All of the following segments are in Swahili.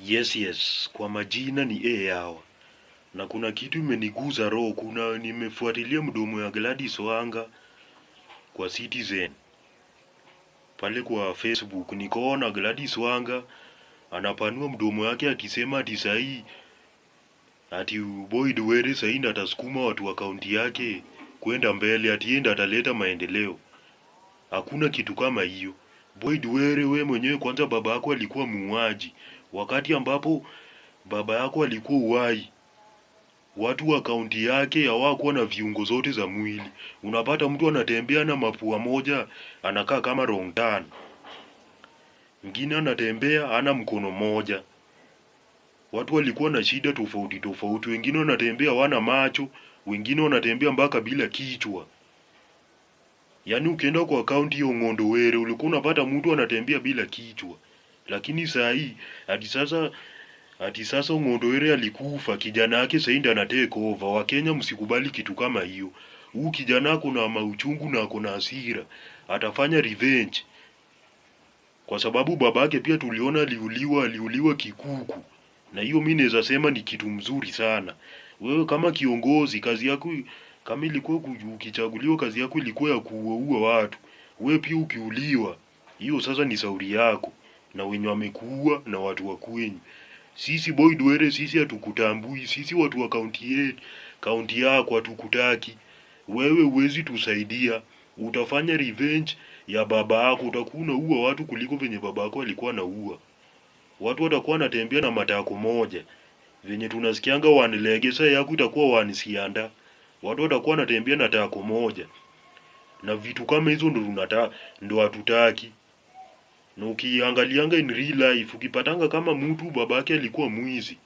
Yes, kwa majina ni A hawa. Na kuna kitu imeniguza roho, kuna nimefuatilia mdomo ya Gladys Wanga kwa Citizen pale kwa Facebook, nikaona Gladys Wanga anapanua mdomo yake akisema ati sahii ati Boyd Were sahii ndo atasukuma watu wa kaunti yake kwenda mbele, ati yeye ndo ataleta maendeleo. Hakuna kitu kama hiyo. Boyd Were, we mwenyewe kwanza baba yako alikuwa muuaji, wakati ambapo baba yako alikuwa uhai, watu wa kaunti yake hawakuwa na viungo zote za mwili. Unapata mtu anatembea na mapua moja, anakaa kama wrong turn. Mwingine anatembea hana mkono moja. Watu walikuwa na shida tofauti tofauti, wengine wanatembea hawana macho, wengine wanatembea mpaka bila kichwa. Yaani ukienda kwa kaunti ya Ong'ondo Were ulikuwa unapata mtu anatembea bila kichwa. Lakini saa hii ati sasa Ong'ondo Were alikufa, kijana yake sasa ndiye ana take over. Wakenya msikubali kitu kama hiyo. Huu kijana ako na mauchungu na ako na hasira, atafanya revenge kwa sababu babake pia tuliona aliuliwa, aliuliwa kikuku, na hiyo mi naweza sema ni kitu mzuri sana. Wewe kama kiongozi, kazi yako kama ilikuwa ukichaguliwa, kazi yako ilikuwa ya kuuaua watu, wewe pia ukiuliwa, hiyo sasa ni sauri yako na wenye wamekuua na watu wa kwenyu. Sisi Boyd Were, sisi hatukutambui. Sisi watu wa kaunti yetu, kaunti yako hatukutaki. Wewe huwezi tusaidia, utafanya revenge ya baba yako, utakuwa unaua watu kuliko venye baba yako alikuwa anaua. Watu watakuwa wanatembea na matako moja, venye tunasikianga one leg, sasa yako itakuwa one sianda. Watu watakuwa wanatembea na tako moja, na vitu kama hizo ndo tunataka, ndo hatutaki. Na ukiangalianga in real life, ukipatanga kama mtu babake alikuwa mwizi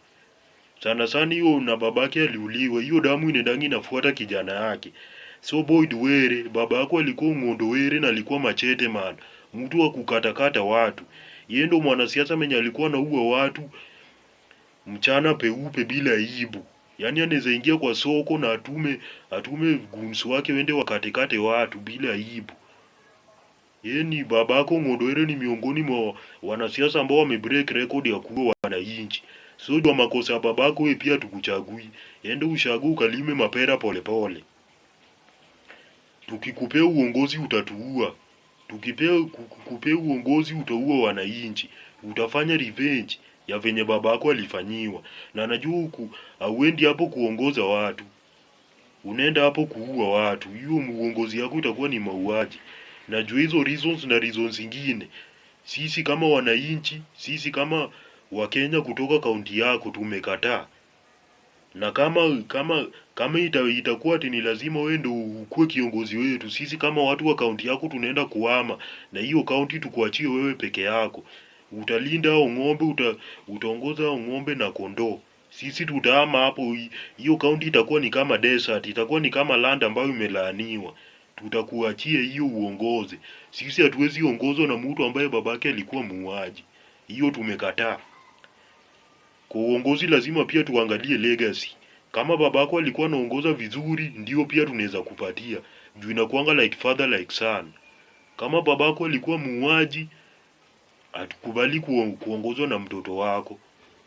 sana sana hiyo na babake aliuliwa, hiyo damu inaendangi inafuata kijana yake. So Boyd Were, baba yako alikuwa Ong'ondo Were na alikuwa machete man, mtu wa kukatakata watu. Yeye ndo mwanasiasa mwenye alikuwa anaua watu mchana peupe bila aibu. Yaani anaweza ingia kwa soko na atume goons wake wende wakatekate watu bila aibu. Yeye ni babako Ong'ondo Were ni miongoni mwa wanasiasa ambao wamebreak record ya kuua wananchi. So jua makosa ya babako wewe pia tukuchagui. Ende ushago ukalime mapera polepole. Tukikupea uongozi utatuua. Tukipea kupea uongozi utaua wananchi. Utafanya revenge ya venye babako alifanyiwa. Na najua huku hauendi hapo kuongoza watu. Unaenda hapo kuua watu. Hiyo uongozi yako itakuwa ni mauaji. Najua hizo reasons na reasons zingine. Sisi kama wananchi, sisi kama Wakenya kutoka kaunti yako tumekataa. Na kama itakuwa ati ni lazima wewe ndio ukuwe kiongozi wetu, sisi kama watu wa kaunti yako tunaenda kuhama na hiyo kaunti tukuachie wewe peke yako. Utalinda hao ng'ombe, utaongoza hao ng'ombe na kondoo. Sisi tutahama hapo, hiyo kaunti itakuwa ni kama desert, itakuwa ni kama land ambayo imelaaniwa. Tutakuachia hiyo uongoze. Sisi hatuwezi ongozwa na mtu ambaye babake alikuwa muuaji. Hiyo tumekataa. Kwa uongozi lazima pia tuangalie legacy. Kama babako alikuwa anaongoza vizuri, ndio pia tunaweza kupatia. Juu inakuanga like father like son. Kama babako alikuwa muuaji, hatukubali kuongozwa na mtoto wako.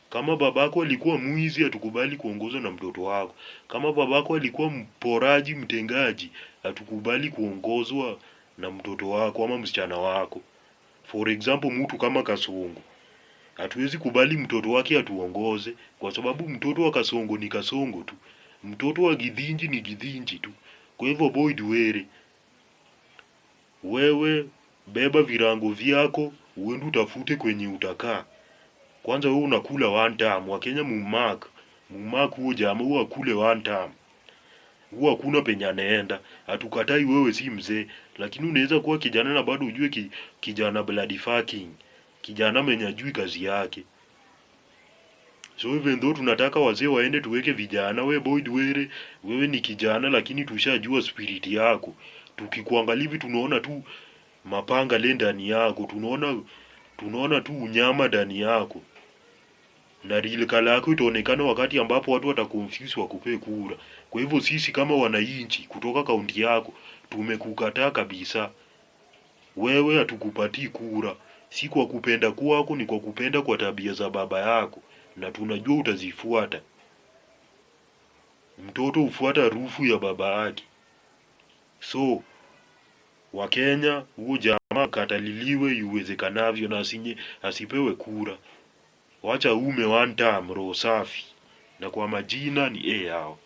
Kama babako alikuwa mwizi, hatukubali kuongozwa na mtoto wako. Kama babako alikuwa mporaji, mtengaji, hatukubali kuongozwa na mtoto wako ama msichana wako. For example, mtu kama Kasongo hatuwezi kubali mtoto wake atuongoze, kwa sababu mtoto wa Kasongo ni Kasongo tu, mtoto wa Githinji ni Githinji tu. Kwa hivyo Boyd Were, wewe beba virango vyako uende utafute kwenye utakaa. Kwanza wewe unakula one time, Wakenya mumark, mumark huo jamaa huo akule one time. Huo hakuna penye anaenda. Hatukatai wewe si mzee, lakini unaweza kuwa kijana na bado ujue kijana bloody fucking. Kijana mwenye ajui kazi yake. So even though tunataka wazee waende tuweke vijana, we Boyd Were, wewe ni kijana lakini tushajua spirit yako. Tukikuangalia hivi tunaona tu mapanga le ndani yako, tunaona tu unyama ndani yako. Na real color yako itaonekana wakati ambapo watu wataconfuse wakupee kura. Kwa hivyo sisi kama wananchi kutoka kaunti yako tumekukataa kabisa. Wewe hatukupatii kura. Si kwa kupenda kwako, ni kwa kupenda kwa tabia za baba yako, na tunajua utazifuata. Mtoto hufuata harufu ya baba yake. So Wakenya, huo jamaa kataliliwe iwezekanavyo na asipewe kura. Wacha ume one term, roho safi. Na kwa majina ni yao.